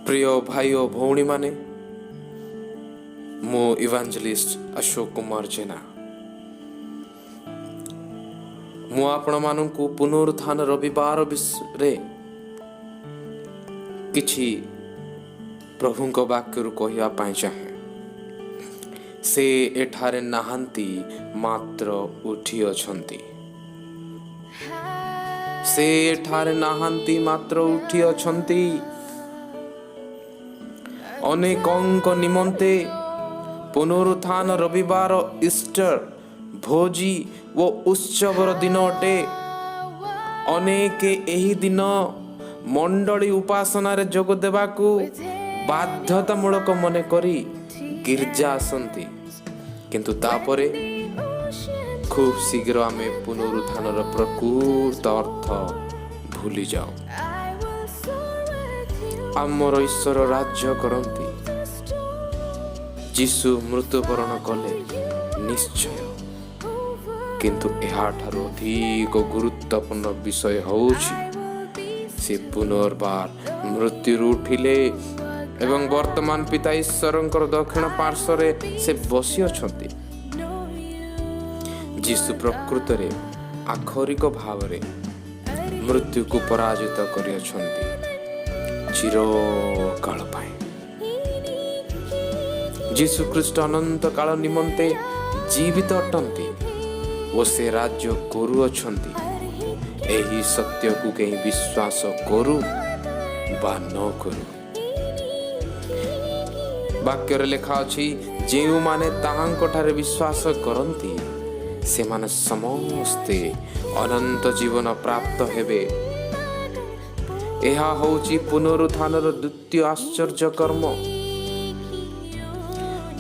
ପ୍ରିୟ ଭାଇ ଓ ଭଉଣୀମାନେ, ମୁଁ ଇଭାଞ୍ଜଲିଷ୍ଟ ଅଶୋକ କୁମାର ଜେନା। ମୁଁ ଆପଣମାନଙ୍କୁ ପୁନରୁତ୍ଥାନ ରବିବାର ବିଷୟରେ କିଛି ପ୍ରଭୁଙ୍କ ବାକ୍ୟରୁ କହିବା ପାଇଁ ଚାହେଁ। ସେ ଏଠାରେ ନାହାନ୍ତି, ମାତ୍ର ଉଠି ଅଛନ୍ତି। ସେ ଏଠାରେ ନାହାନ୍ତି, ମାତ୍ର ଉଠି ଅଛନ୍ତି। ଅନେକଙ୍କ ନିମନ୍ତେ ପୁନରୁତ୍ଥାନ ରବିବାର ଇଷ୍ଟର ଭୋଜି ଓ ଉତ୍ସବର ଦିନ ଅଟେ। ଅନେକ ଏହି ଦିନ ମଣ୍ଡଳୀ ଉପାସନାରେ ଯୋଗ ଦେବାକୁ ବାଧ୍ୟତାମୂଳକ ମନେ କରି ଗିର୍ଜା ଆସନ୍ତି। କିନ୍ତୁ ତାପରେ ଖୁବ୍ ଶୀଘ୍ର ଆମେ ପୁନରୁତ୍ଥାନର ପ୍ରକୃତ ଅର୍ଥ ଭୁଲିଯାଉ। ଆମର ଈଶ୍ୱର ରାଜ୍ୟ କରନ୍ତି। ଯୀଶୁ ମୃତ୍ୟୁବରଣ କଲେ ନିଶ୍ଚୟ, କିନ୍ତୁ ଏହାଠାରୁ ଅଧିକ ଗୁରୁତ୍ୱପୂର୍ଣ୍ଣ ବିଷୟ ହେଉଛି, ସେ ପୁନର୍ବାର ମୃତ୍ୟୁରୁ ଉଠିଲେ ଏବଂ ବର୍ତ୍ତମାନ ପିତା ଈଶ୍ୱରଙ୍କର ଦକ୍ଷିଣ ପାର୍ଶ୍ୱରେ ସେ ବସି ଅଛନ୍ତି। ଯୀଶୁ ପ୍ରକୃତରେ ଆକ୍ଷରିକ ଭାବରେ ମୃତ୍ୟୁକୁ ପରାଜିତ କରିଅଛନ୍ତି ଚିରକାଳ ପାଇଁ। ଯୀଶୁ ଖ୍ରୀଷ୍ଟ ଅନନ୍ତ କାଳ ନିମନ୍ତେ ଜୀବିତ ଅଟନ୍ତି ଓ ସେ ରାଜ୍ୟ କରୁଅଛନ୍ତି। ଏହି ସତ୍ୟକୁ କେହି ବିଶ୍ୱାସ କରୁ ବା ନ କରୁ, ବାକ୍ୟରେ ଲେଖା ଅଛି, ଯେଉଁମାନେ ତାହାଙ୍କଠାରେ ବିଶ୍ୱାସ କରନ୍ତି, ସେମାନେ ସମସ୍ତେ ଅନନ୍ତ ଜୀବନ ପ୍ରାପ୍ତ ହେବେ। ଏହା ହେଉଛି ପୁନରୁତ୍ଥାନର ଦ୍ୱିତୀୟ ଆଶ୍ଚର୍ଯ୍ୟ କର୍ମ।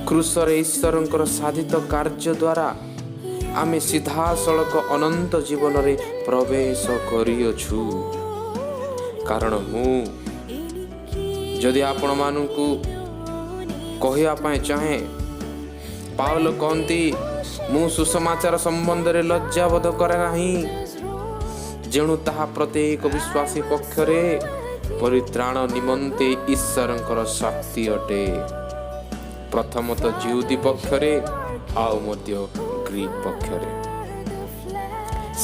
କ୍ରୁଶରେ ଈଶ୍ୱରଙ୍କର ସାଧିତ କାର୍ଯ୍ୟ ଦ୍ୱାରା ଆମେ ସିଧାସଳଖ ଅନନ୍ତ ଜୀବନରେ ପ୍ରବେଶ କରିଅଛୁ। କାରଣ ମୁଁ ଯଦି ଆପଣମାନଙ୍କୁ କହିବା ପାଇଁ ଚାହେଁ, ପାଉଲ କହନ୍ତି, ମୁଁ ସୁସମାଚାର ସମ୍ବନ୍ଧରେ ଲଜ୍ଜାବୋଧ କରେ ନାହିଁ, ଯେଣୁ ତାହା ପ୍ରତ୍ୟେକ ବିଶ୍ୱାସୀ ପକ୍ଷରେ ପରିତ୍ରାଣ ନିମନ୍ତେ ଈଶ୍ୱରଙ୍କର ଶକ୍ତି ଅଟେ, ପ୍ରଥମତଃ ଯିହୁଦୀ ପକ୍ଷରେ, ଆଉ ମଧ୍ୟ ଗ୍ରୀକ ପକ୍ଷରେ।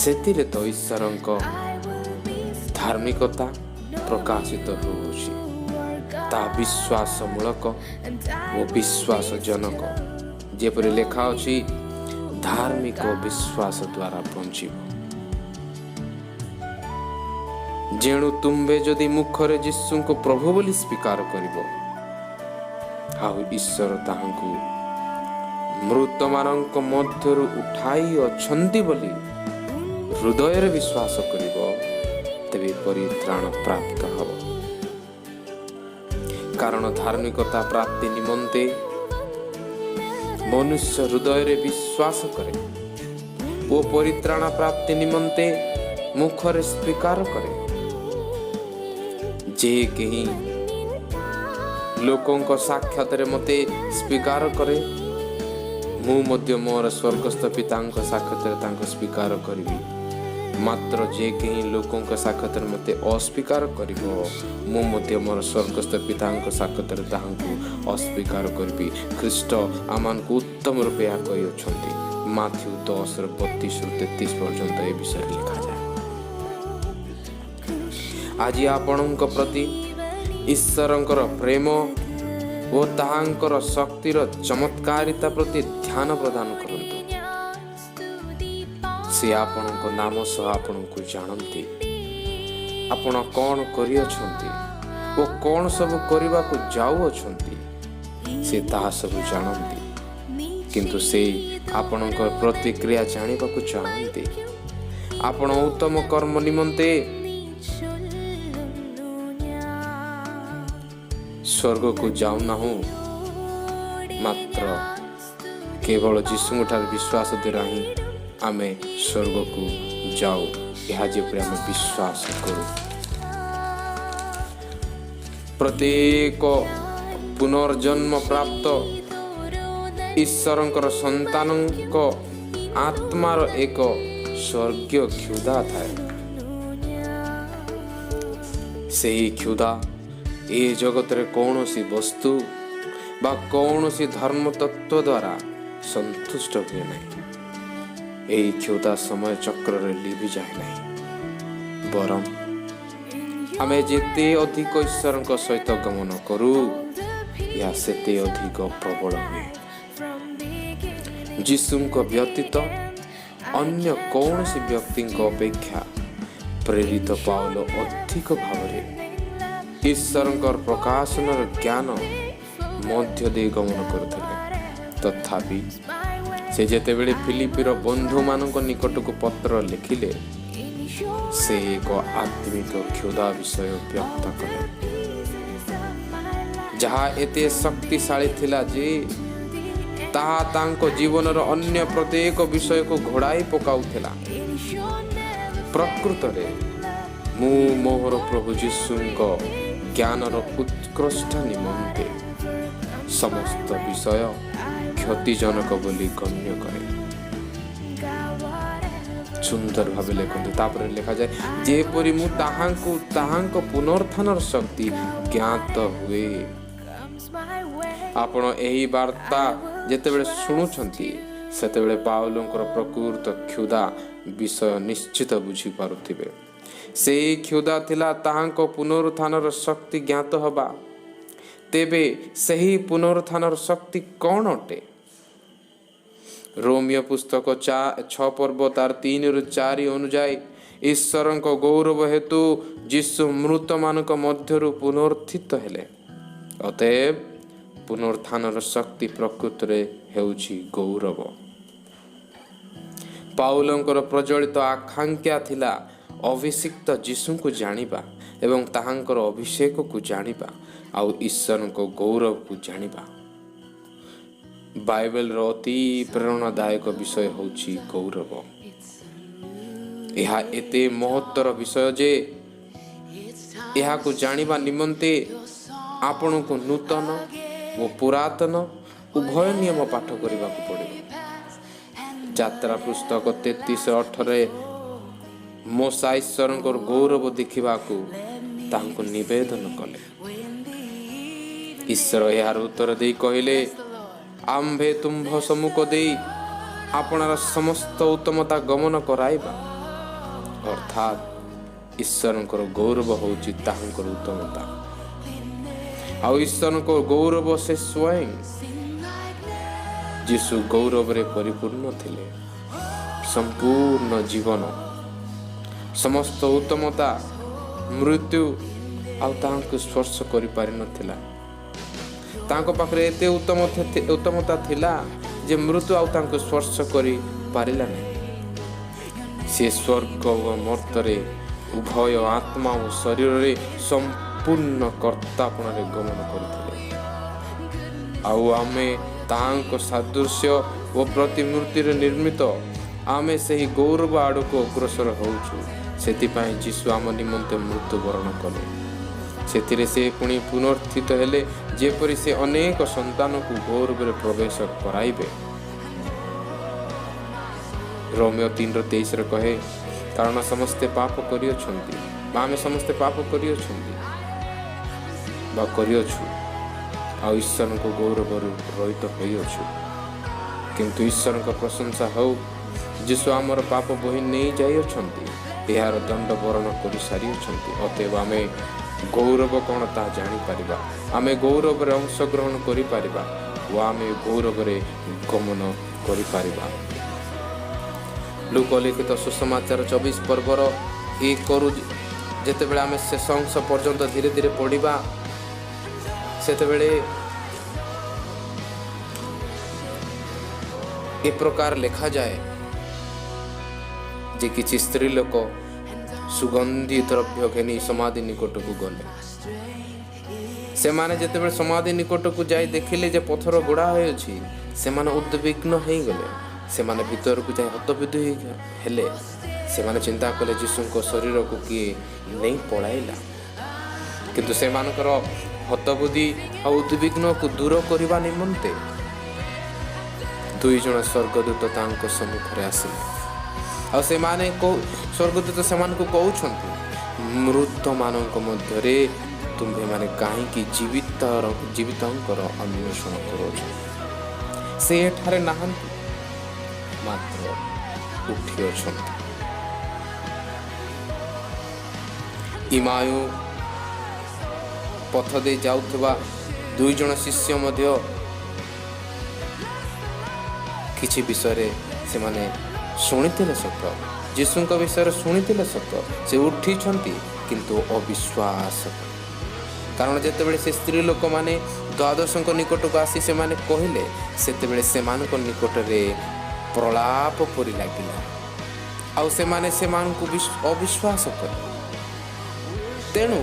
ସେଥିରେ ତ ଈଶ୍ୱରଙ୍କ ଧାର୍ମିକତା ପ୍ରକାଶିତ ହେଉଅଛି। ତାହା ବିଶ୍ୱାସମୂଳକ ଓ ବିଶ୍ୱାସଜନକ। ଯେପରି ଲେଖା ଅଛି, ଧାର୍ମିକ ବିଶ୍ୱାସ ଦ୍ୱାରା ବଞ୍ଚିବ। ଯେଣୁ ତୁମ୍ଭେ ଯଦି ମୁଖରେ ଯୀଶୁଙ୍କୁ ପ୍ରଭୁ ବୋଲି ସ୍ୱୀକାର କରିବ, ଆଉ ଈଶ୍ୱର ତାହାଙ୍କୁ ମୃତମାନଙ୍କ ମଧ୍ୟରୁ ଉଠାଇ ଅଛନ୍ତି ବୋଲି ହୃଦୟରେ ବିଶ୍ୱାସ କରିବ, ତେବେ ପରିତ୍ରାଣ ପ୍ରାପ୍ତ ହେବ। କାରଣ ଧାର୍ମିକତା ପ୍ରାପ୍ତି ନିମନ୍ତେ ମନୁଷ୍ୟ ହୃଦୟରେ ବିଶ୍ୱାସ କରେ ଓ ପରିତ୍ରାଣ ପ୍ରାପ୍ତି ନିମନ୍ତେ ମୁଖରେ ସ୍ୱୀକାର କରେ। ଯେ କେହି ଲୋକଙ୍କ ସାକ୍ଷାତରେ ମୋତେ ସ୍ୱୀକାର କରେ, ମୁଁ ମଧ୍ୟ ମୋର ସ୍ୱର୍ଗସ୍ଥ ପିତାଙ୍କ ସାକ୍ଷାତରେ ତାଙ୍କୁ ସ୍ୱୀକାର କରିବି। ମାତ୍ର ଯେ କେହି ଲୋକଙ୍କ ସାକ୍ଷାତରେ ମୋତେ ଅସ୍ୱୀକାର କରିବ, ମୁଁ ମଧ୍ୟ ମୋର ସ୍ୱର୍ଗସ୍ଥ ପିତାଙ୍କ ସାକ୍ଷାତରେ ତାହାଙ୍କୁ ଅସ୍ୱୀକାର କରିବି। ଖ୍ରୀଷ୍ଟ ଆମମାନଙ୍କୁ ଉତ୍ତମ ରୂପେ ଏହା କହିଅଛନ୍ତି। ମାଥ୍ୟୁ 10ର 32ରୁ 33 ପର୍ଯ୍ୟନ୍ତ ଏ ବିଷୟରେ ଲେଖାଯାଏ। ଆଜି ଆପଣଙ୍କ ପ୍ରତି ଈଶ୍ୱରଙ୍କର ପ୍ରେମ ଓ ତାହାଙ୍କର ଶକ୍ତିର ଚମତ୍କାରିତା ପ୍ରତି ଧ୍ୟାନ ପ୍ରଦାନ କରନ୍ତୁ। ସେ ଆପଣଙ୍କ ନାମ ସହ ଆପଣଙ୍କୁ ଜାଣନ୍ତି। ଆପଣ କ'ଣ କରିଅଛନ୍ତି ଓ କ'ଣ ସବୁ କରିବାକୁ ଯାଉଅଛନ୍ତି, ସେ ତାହା ସବୁ ଜାଣନ୍ତି। କିନ୍ତୁ ସେ ଆପଣଙ୍କ ପ୍ରତିକ୍ରିୟା ଜାଣିବାକୁ ଚାହାନ୍ତି। ଆପଣ ଉତ୍ତମ କର୍ମ ନିମନ୍ତେ ସ୍ୱର୍ଗକୁ ଯାଉନାହୁଁ, ମାତ୍ର କେବଳ ଯୀଶୁଙ୍କ ଠାରେ ବିଶ୍ୱାସ ଦ୍ୱାରା ହିଁ ଆମେ ସ୍ୱର୍ଗକୁ ଯାଉ। ଏହା ଯେପରି ଆମେ ବିଶ୍ୱାସ କରୁ, ପ୍ରତ୍ୟେକ ପୁନର୍ଜନ୍ମ ପ୍ରାପ୍ତ ଈଶ୍ୱରଙ୍କର ସନ୍ତାନଙ୍କ ଆତ୍ମାର ଏକ ସ୍ୱର୍ଗୀୟ କ୍ଷୁଧା ଥାଏ। ସେହି କ୍ଷୁଧା ଏ ଜଗତରେ କୌଣସି ବସ୍ତୁ ବା କୌଣସି ଧର୍ମତତ୍ତ୍ୱ ଦ୍ୱାରା ସନ୍ତୁଷ୍ଟ ହୁଏ ନାହିଁ। ଏହି କ୍ଷୁଧା ସମୟ ଚକ୍ରରେ ଲିଭିଯାଏ ନାହିଁ, ବରଂ ଆମେ ଯେତେ ଅଧିକ ଈଶ୍ୱରଙ୍କ ସହିତ ଗମନ କରୁ, ଏହା ସେତେ ଅଧିକ ପ୍ରବଳ ହୁଏ। ଯୀଶୁଙ୍କ ବ୍ୟତୀତ ଅନ୍ୟ କୌଣସି ବ୍ୟକ୍ତିଙ୍କ ଅପେକ୍ଷା ପ୍ରେରିତ ପାଉଲ ଅଧିକ ଭାବରେ ଈଶ୍ୱରଙ୍କର ପ୍ରକାଶନର ଜ୍ଞାନ ମଧ୍ୟ ଦେଇ ଗମନ କରୁଥିଲେ। ତଥାପି ସେ ଯେତେବେଳେ ଫିଲିପିର ବନ୍ଧୁମାନଙ୍କ ନିକଟକୁ ପତ୍ର ଲେଖିଲେ, ସେ ଏକ ଆତ୍ମିକ କ୍ଷୁଧା ବିଷୟ ବ୍ୟକ୍ତ କଲେ, ଯାହା ଏତେ ଶକ୍ତିଶାଳୀ ଥିଲା ଯେ ତାହା ତାଙ୍କ ଜୀବନର ଅନ୍ୟ ପ୍ରତ୍ୟେକ ବିଷୟକୁ ଘୋଡ଼ାଇ ପକାଉଥିଲା। ପ୍ରକୃତରେ ମୁଁ ମୋହର ପ୍ରଭୁ ଯୀଶୁଙ୍କ ଜ୍ଞାନର ଉତ୍କୃଷ୍ଟ ନିମନ୍ତେ ସମସ୍ତ ବିଷୟ କ୍ଷତିଜନକ ବୋଲି ଗଣ୍ୟ କରେ। ସୁନ୍ଦର ଭାବେ ଲେଖନ୍ତୁ। ତାପରେ ଲେଖାଯାଏ, ଯେପରି ମୁଁ ତାହାଙ୍କୁ ତାହାଙ୍କ ପୁନରୁତ୍ଥାନର ଶକ୍ତି ଜ୍ଞାତ ହୁଏ। ଆପଣ ଏହି ବାର୍ତ୍ତା ଯେତେବେଳେ ଶୁଣୁଛନ୍ତି, ସେତେବେଳେ ପାଉଲଙ୍କର ପ୍ରକୃତ କ୍ଷୁଧା ବିଷୟ ନିଶ୍ଚିତ ବୁଝିପାରୁଥିବେ। ସେହି କ୍ଷୁଧା ଥିଲା ତାହାଙ୍କ ପୁନରୁତ୍ଥାନର ଶକ୍ତି ଜ୍ଞାତ ହେବା। ତେବେ ସେହି ପୁନରୁତ୍ଥାନର ଶକ୍ତି କ'ଣ ଅଟେ? ରୋମୀୟ ପୁସ୍ତକ 6 ପର୍ବ ତାର 3ରୁ 4 ଅନୁଯାୟୀ, ଈଶ୍ୱରଙ୍କ ଗୌରବ ହେତୁ ଯୀଶୁ ମୃତମାନଙ୍କ ମଧ୍ୟରୁ ପୁନରୁତ୍ଥିତ ହେଲେ। ଅତଏବ ପୁନରୁତ୍ଥାନର ଶକ୍ତି ପ୍ରକୃତରେ ହେଉଛି ଗୌରବ। ପାଉଲଙ୍କର ପ୍ରଜ୍ୱଳିତ ଆକାଂକ୍ଷା ଥିଲା ଅଭିଷିକ୍ତ ଯୀଶୁଙ୍କୁ ଜାଣିବା ଏବଂ ତାହାଙ୍କର ଅଭିଷେକକୁ ଜାଣିବା ଆଉ ଈଶ୍ୱରଙ୍କ ଗୌରବକୁ ଜାଣିବା। ବାଇବେଲର ଅତି ପ୍ରେରଣାଦାୟକ ବିଷୟ ହେଉଛି ଗୌରବ। ଏହା ଏତେ ମହତ୍ତର ବିଷୟ ଯେ ଏହାକୁ ଜାଣିବା ନିମନ୍ତେ ଆପଣଙ୍କୁ ନୂତନ ଓ ପୁରାତନ ଉଭୟ ନିୟମ ପାଠ କରିବାକୁ ପଡ଼ିବ। ଯାତ୍ରା ପୁସ୍ତକ 33:18ରେ ମୋଶା ଈଶ୍ୱରଙ୍କର ଗୌରବ ଦେଖିବାକୁ ତାଙ୍କୁ ନିବେଦନ କଲେ। ଈଶ୍ୱର ଏହାର ଉତ୍ତର ଦେଇ କହିଲେ, ଆମ୍ଭେ ତୁମ୍ଭ ସମ୍ମୁଖ ଦେଇ ଆପଣାର ସମସ୍ତ ଉତ୍ତମତା ଗମନ କରାଇବା। ଅର୍ଥାତ୍ ଈଶ୍ୱରଙ୍କର ଗୌରବ ହେଉଛି ତାହାଙ୍କର ଉତ୍ତମତା, ଆଉ ଈଶ୍ୱରଙ୍କ ଗୌରବ ସେ ସ୍ୱୟଂ। ଯୀଶୁ ଗୌରବରେ ପରିପୂର୍ଣ୍ଣ ଥିଲେ। ସମ୍ପୂର୍ଣ୍ଣ ଜୀବନ, ସମସ୍ତ ଉତ୍ତମତା, ମୃତ୍ୟୁ ଆଉ ତାହାଙ୍କୁ ସ୍ପର୍ଶ କରିପାରିନଥିଲା। ତାଙ୍କ ପାଖରେ ଏତେ ଉତ୍ତମତା ଥିଲା ଯେ ମୃତ୍ୟୁ ଆଉ ତାଙ୍କୁ ସ୍ପର୍ଶ କରିପାରିଲା ନାହିଁ। ସେ ସ୍ୱର୍ଗ ଓ ମର୍ତ୍ତରେ ଉଭୟ ଆତ୍ମା ଓ ଶରୀରରେ ସମ୍ପୂର୍ଣ୍ଣ କର୍ତ୍ତାପଣରେ ଗମନ କରୁଥିଲେ। ଆଉ ଆମେ ତାହାଙ୍କ ସାଦୃଶ୍ୟ ଓ ପ୍ରତିମୂର୍ତ୍ତିରେ ନିର୍ମିତ, ଆମେ ସେହି ଗୌରବ ଆଡ଼କୁ ଅଗ୍ରସର ହେଉଛୁ। ସେଥିପାଇଁ ଯୀଶୁ ଆମ ନିମନ୍ତେ ମୃତ୍ୟୁବରଣ କଲେ। ସେଥିରେ ସେ ପୁଣି ପୁନରୁତ୍ଥିତ ହେଲେ, ଯେପରି ସେ ଅନେକ ସନ୍ତାନକୁ ଗୌରବରେ ପ୍ରବେଶ କରାଇବେ। ରୋମୀୟ 3ର 23ରେ କହେ, କାରଣ ସମସ୍ତେ ପାପ କରିଅଛନ୍ତି ବା ଆମେ ସମସ୍ତେ ପାପ କରିଅଛନ୍ତି ବା କରିଅଛୁ ଆଉ ଈଶ୍ୱରଙ୍କ ଗୌରବରୁ ରହିତ ହୋଇଅଛୁ। କିନ୍ତୁ ଈଶ୍ୱରଙ୍କ ପ୍ରଶଂସା ହେଉ, ଯୀଶୁ ଆମର ପାପ ବୋହି ନେଇ ଯାଇଅଛନ୍ତି, ଏହାର ଦଣ୍ଡ ବରଣ କରିସାରିଅଛନ୍ତି। ଅତଏବ ଆମେ ଗୌରବ କ'ଣ ତାହା ଜାଣିପାରିବା, ଆମେ ଗୌରବରେ ଅଂଶଗ୍ରହଣ କରିପାରିବା ଓ ଆମେ ଗୌରବରେ ଗମନ କରିପାରିବା। ଲୂକ ଲିଖିତ ସୁସମାଚାର 24 ପର୍ବର 1ରୁ ଯେତେବେଳେ ଆମେ ଶେଷ ଅଂଶ ପର୍ଯ୍ୟନ୍ତ ଧୀରେ ଧୀରେ ପଢ଼ିବା, ସେତେବେଳେ ଏ ପ୍ରକାର ଲେଖାଯାଏ ଯେ କିଛି ସ୍ତ୍ରୀ ଲୋକ ସୁଗନ୍ଧି ଦ୍ରବ୍ୟ ଘେନି ସମାଧି ନିକଟକୁ ଗଲେ। ସେମାନେ ଯେତେବେଳେ ସମାଧି ନିକଟକୁ ଯାଇ ଦେଖିଲେ ଯେ ପଥର ଗୋଡ଼ା ହୋଇଅଛି, ସେମାନେ ଉଦ୍ବିଗ୍ନ ହେଇଗଲେ। ସେମାନେ ଭିତରକୁ ଯାଇ ହତବୁଦ୍ଧି ହେଲେ। ସେମାନେ ଚିନ୍ତା କଲେ, ଯୀଶୁଙ୍କ ଶରୀରକୁ କିଏ ନେଇ ପଳାଇଲା। କିନ୍ତୁ ସେମାନଙ୍କର ହତବୁଦ୍ଧି ଆଉ ଉଦ୍ବିଗ୍ନକୁ ଦୂର କରିବା ନିମନ୍ତେ ଦୁଇ ଜଣ ସ୍ୱର୍ଗଦୂତ ତାଙ୍କ ସମ୍ମୁଖରେ ଆସିଲେ। ଆଉ ସେମାନେ ସ୍ୱର୍ଗଦୂତ ସେମାନଙ୍କୁ କହୁଛନ୍ତି, ମୃତମାନଙ୍କ ମଧ୍ୟରେ ତୁମ୍ଭେମାନେ କାହିଁକି ଜୀବିତଙ୍କର ଅନ୍ୱେଷଣ କରୁଅଛ? ସେ ଏଠାରେ ନାହାନ୍ତି, ମାତ୍ର ଉଠିଅଛନ୍ତି। ଇମାୟୁ ପଥ ଦେଇ ଯାଉଥିବା ଦୁଇ ଜଣ ଶିଷ୍ୟ ମଧ୍ୟ କିଛି ବିଷୟରେ ସେମାନେ ଶୁଣିଥିଲେ ସତ, ଯୀଶୁଙ୍କ ବିଷୟରେ ଶୁଣିଥିଲେ ସତ, ସେ ଉଠିଛନ୍ତି, କିନ୍ତୁ ଅବିଶ୍ୱାସ କଲେ। କାରଣ ଯେତେବେଳେ ସେ ସ୍ତ୍ରୀ ଲୋକମାନେ ଦ୍ୱାଦଶଙ୍କ ନିକଟକୁ ଆସି ସେମାନେ କହିଲେ, ସେତେବେଳେ ସେମାନଙ୍କ ନିକଟରେ ପ୍ରଳାପ ପରି ଲାଗିଲା, ଆଉ ସେମାନେ ସେମାନଙ୍କୁ ଅବିଶ୍ୱାସ କଲେ। ତେଣୁ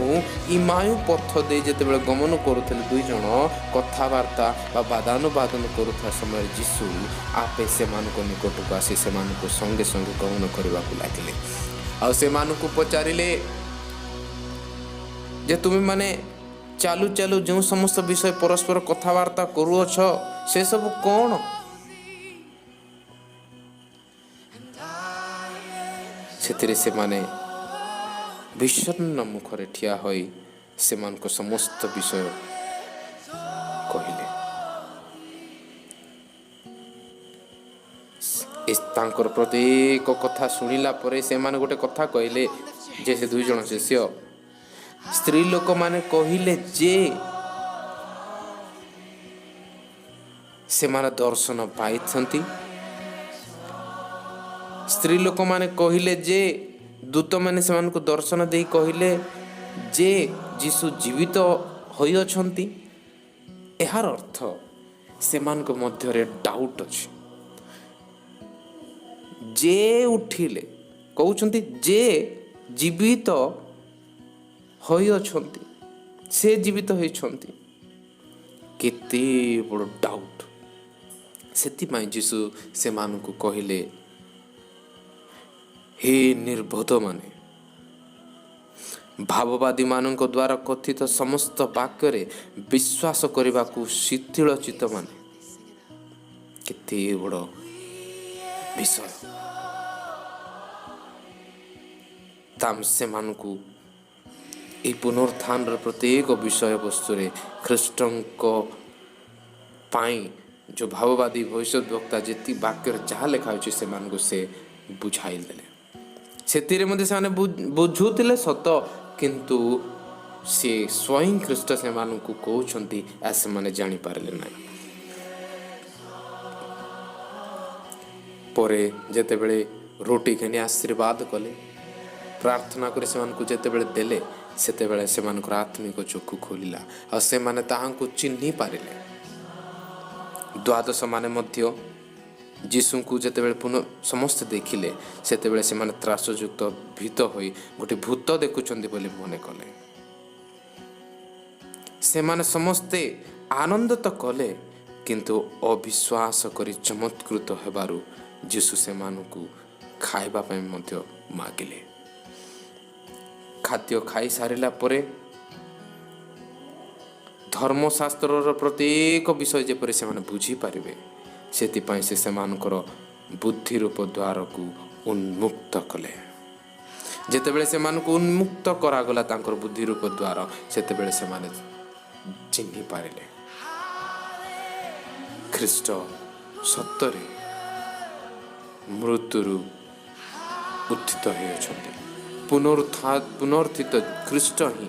ଇମାୟୁ ପଥ ଦେଇ ଯେତେବେଳେ ଗମନ କରୁଥିଲେ ଦୁଇ ଜଣ, କଥାବାର୍ତ୍ତା ବା ବାଦାନୁବାଦନ କରୁଥିବା ସମୟରେ ଯୀଶୁ ଆପେ ସେମାନଙ୍କ ନିକଟକୁ ଆସି ସେମାନଙ୍କୁ ସଙ୍ଗେ ସଙ୍ଗେ ଗମନ କରିବାକୁ ଲାଗିଲେ। ଆଉ ସେମାନଙ୍କୁ ପଚାରିଲେ ଯେ ତୁମେମାନେ ଚାଲୁ ଚାଲୁ ଯେଉଁ ସମସ୍ତ ବିଷୟ ପରସ୍ପର କଥାବାର୍ତ୍ତା କରୁଅଛ, ସେସବୁ କ'ଣ? ସେଥିରେ ସେମାନେ ବିଷଣ୍ଣ ମୁଖରେ ଠିଆ ହୋଇ ସେମାନଙ୍କ ସମସ୍ତ ବିଷୟ କହିଲେ। ତାଙ୍କର ପ୍ରତ୍ୟେକ କଥା ଶୁଣିଲା ପରେ ସେମାନେ ଗୋଟେ କଥା କହିଲେ ଯେ ସେ ଦୁଇ ଜଣ ଶିଷ୍ୟ, ସ୍ତ୍ରୀ ଲୋକମାନେ କହିଲେ ଯେ ସେମାନେ ଦର୍ଶନ ପାଇଛନ୍ତି। ସ୍ତ୍ରୀ ଲୋକମାନେ କହିଲେ ଯେ ଦୂତମାନେ ସେମାନଙ୍କୁ ଦର୍ଶନ ଦେଇ କହିଲେ ଯେ ଯୀଶୁ ଜୀବିତ ହୋଇଅଛନ୍ତି। ଏହାର ଅର୍ଥ ସେମାନଙ୍କ ମଧ୍ୟରେ ଡାଉଟ୍ ଅଛି। ଯେ ଉଠିଲେ କହୁଛନ୍ତି ଯେ ଜୀବିତ ହୋଇଅଛନ୍ତି, ସେ ଜୀବିତ ହୋଇଛନ୍ତି, କେତେ ବଡ଼ ଡାଉଟ୍। ସେଥିପାଇଁ ଯୀଶୁ ସେମାନଙ୍କୁ କହିଲେ, ହେ ନିର୍ବୋଧମାନେ, ଭାବବାଦୀମାନଙ୍କ ଦ୍ୱାରା କଥିତ ସମସ୍ତ ବାକ୍ୟରେ ବିଶ୍ୱାସ କରିବାକୁ ଶିଥିଳ ଚିତ୍ତମାନେ। କେତେ ବଡ଼ ବିଷୟ। ସେମାନଙ୍କୁ ଏହି ପୁନରୁତ୍ଥାନର ପ୍ରତ୍ୟେକ ବିଷୟବସ୍ତୁରେ ଖ୍ରୀଷ୍ଟଙ୍କ ପାଇଁ ଯେଉଁ ଭାବବାଦୀ ଭବିଷ୍ୟତ ବକ୍ତା ଯେତିକି ବାକ୍ୟରେ ଯାହା ଲେଖା ହୋଇଛି ସେମାନଙ୍କୁ ସେ ବୁଝାଇ ଦେଲେ। ସେଥିରେ ମଧ୍ୟ ସେମାନେ ବୁଝୁଥିଲେ ସତ, କିନ୍ତୁ ସେ ସ୍ୱୟଂ ଖ୍ରୀଷ୍ଟ ସେମାନଙ୍କୁ କହୁଛନ୍ତି ଏହା ସେମାନେ ଜାଣିପାରିଲେ ନାହିଁ। ପରେ ଯେତେବେଳେ ରୁଟି ଘେନି ଆଶୀର୍ବାଦ କଲେ, ପ୍ରାର୍ଥନା କରି ସେମାନଙ୍କୁ ଯେତେବେଳେ ଦେଲେ, ସେତେବେଳେ ସେମାନଙ୍କର ଆତ୍ମିକ ଚକ୍ଷୁ ଖୋଲିଲା ଆଉ ସେମାନେ ତାହାଙ୍କୁ ଚିହ୍ନି ପାରିଲେ। ଦ୍ୱାଦଶମାନେ ମଧ୍ୟ ଯୀଶୁଙ୍କୁ ଯେତେବେଳେ ପୁନଃ ସମସ୍ତେ ଦେଖିଲେ, ସେତେବେଳେ ସେମାନେ ତ୍ରାସଯୁକ୍ତ ଭୀତ ହୋଇ ଗୋଟେ ଭୂତ ଦେଖୁଛନ୍ତି ବୋଲି ମନେ କଲେ। ସେମାନେ ସମସ୍ତେ ଆନନ୍ଦ ତ କଲେ, କିନ୍ତୁ ଅବିଶ୍ୱାସ କରି ଚମତ୍କୃତ ହେବାରୁ ଯୀଶୁ ସେମାନଙ୍କୁ ଖାଇବା ପାଇଁ ମଧ୍ୟ ମାଗିଲେ। ଖାଦ୍ୟ ଖାଇସାରିଲା ପରେ ଧର୍ମଶାସ୍ତ୍ରର ପ୍ରତ୍ୟେକ ବିଷୟ ଯେପରି ସେମାନେ ବୁଝିପାରିବେ, ସେଥିପାଇଁ ସେ ସେମାନଙ୍କର ବୁଦ୍ଧି ରୂପ ଦ୍ୱାରକୁ ଉନ୍ମୁକ୍ତ କଲେ। ଯେତେବେଳେ ସେମାନଙ୍କୁ ଉନ୍ମୁକ୍ତ କରାଗଲା ତାଙ୍କର ବୁଦ୍ଧି ରୂପ ଦ୍ୱାର, ସେତେବେଳେ ସେମାନେ ଚିହ୍ନି ପାରିଲେ ଖ୍ରୀଷ୍ଟ ସତରେ ମୃତ୍ୟୁରୁ ଉତ୍ଥିତ ହୋଇଅଛନ୍ତି। ପୁନରୁତ୍ଥିତ ଖ୍ରୀଷ୍ଟ ହିଁ,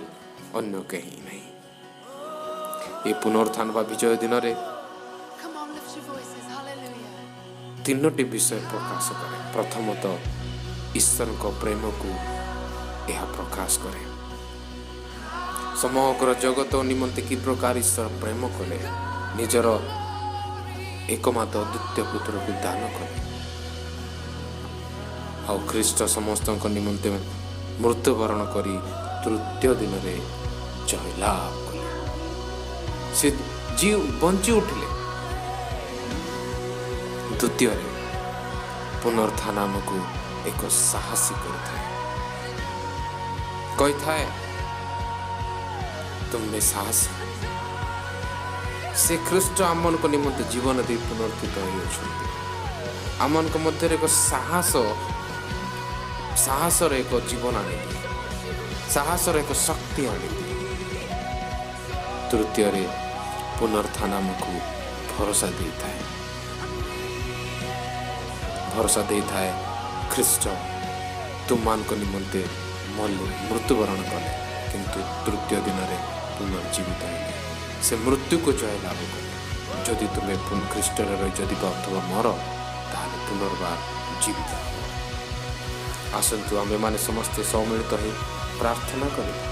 ଅନ୍ୟ କେହି ନାହିଁ। ଏ ପୁନରୁତ୍ଥାନ ବା ବିଜୟ ଦିନରେ ତିନୋଟି ବିଷୟ ପ୍ରକାଶ କରେ। ପ୍ରଥମତଃ ଈଶ୍ୱରଙ୍କ ପ୍ରେମକୁ ଏହା ପ୍ରକାଶ କରେ। ସମଗ୍ର ଜଗତ ନିମନ୍ତେ କି ପ୍ରକାର ଈଶ୍ୱର ପ୍ରେମ କଲେ, ନିଜର ଏକମାତ୍ର ଦ୍ୱିତୀୟ ପୁତ୍ରକୁ ଦାନ କଲେ, ଆଉ ଖ୍ରୀଷ୍ଟ ସମସ୍ତଙ୍କ ନିମନ୍ତେ ମୃତ୍ୟୁବରଣ କରି ତୃତୀୟ ଦିନରେ ଜୟଲାଭ କଲେ। ସେ ବଞ୍ଚି ଉଠିଲେ। ଦ୍ୱିତୀୟରେ ପୁନରୁତ୍ଥାନ ଆମକୁ ଏକ ସାହସୀ କରିଥାଏ, କହିଥାଏ ତୁମେ ସାହସୀ। ସେ ଖ୍ରୀଷ୍ଟ ଆମମାନଙ୍କ ନିମନ୍ତେ ଜୀବନ ଦେଇ ପୁନରୁତ୍ଥିତ ହୋଇଅଛନ୍ତି। ଆମମାନଙ୍କ ମଧ୍ୟରେ ଏକ ସାହସର ଏକ ଜୀବନ ଆଣିଦିଏ, ସାହସର ଏକ ଶକ୍ତି ଆଣିଦିଏ। ତୃତୀୟରେ, ପୁନରୁତ୍ଥାନ ଆମକୁ ଭରସା ଦେଇଥାଏ, ଭରସା ଦେଇଥାଏ। ଖ୍ରୀଷ୍ଟ ତୁମମାନଙ୍କ ନିମନ୍ତେ ମଲେ, ମୃତ୍ୟୁବରଣ କଲେ, କିନ୍ତୁ ତୃତୀୟ ଦିନରେ ପୁନର୍ଜୀବିତ ହେଲେ। ସେ ମୃତ୍ୟୁକୁ ଜୟ ଲାଭ କଲେ। ଯଦି ତୁମେ ଖ୍ରୀଷ୍ଟରେ ରହି ଯଦି ବା ଅଥବା ମର, ତାହେଲେ ପୁନର୍ବାର ଜୀବିତ ହେବ। ଆସନ୍ତୁ, ଆମେମାନେ ସମସ୍ତେ ସମ୍ମିଳିତ ହୋଇ ପ୍ରାର୍ଥନା କରିବା,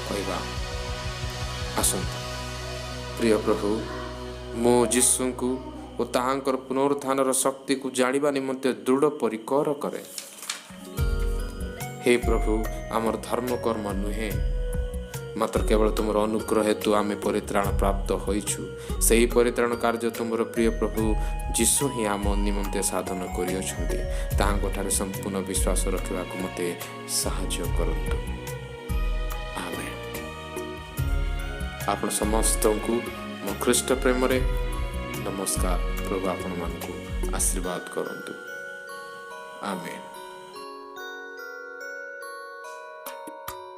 କହିବା। ଆସନ୍ତୁ। ପ୍ରିୟ ପ୍ରଭୁ, ମୁଁ ଯୀଶୁଙ୍କୁ ଓ ତାହାଙ୍କର ପୁନରୁତ୍ଥାନର ଶକ୍ତିକୁ ଜାଣିବା ନିମନ୍ତେ ଦୃଢ଼ ପରିକର କରେ। ହେ ପ୍ରଭୁ, ଆମର ଧର୍ମ କର୍ମ ନୁହେଁ, ମାତ୍ର କେବଳ ତୁମର ଅନୁଗ୍ରହ ହେତୁ ଆମେ ପରିତ୍ରାଣ ପ୍ରାପ୍ତ ହୋଇଛୁ। ସେହି ପରିତ୍ରାଣ କାର୍ଯ୍ୟ ତୁମର ପ୍ରିୟ ପ୍ରଭୁ ଯୀଶୁ ହିଁ ଆମ ନିମନ୍ତେ ସାଧନ କରିଅଛନ୍ତି। ତାହାଙ୍କଠାରେ ସମ୍ପୂର୍ଣ୍ଣ ବିଶ୍ୱାସ ରଖିବାକୁ ମୋତେ ସାହାଯ୍ୟ କରନ୍ତୁ। ଆମେନ୍। ଆପଣ ସମସ୍ତଙ୍କୁ ମୋ ଖ୍ରୀଷ୍ଟ ପ୍ରେମରେ ନମସ୍କାର। ପ୍ରଭୁ ଆପଣମାନଙ୍କୁ ଆଶୀର୍ବାଦ କରନ୍ତୁ। ଆମେନ୍।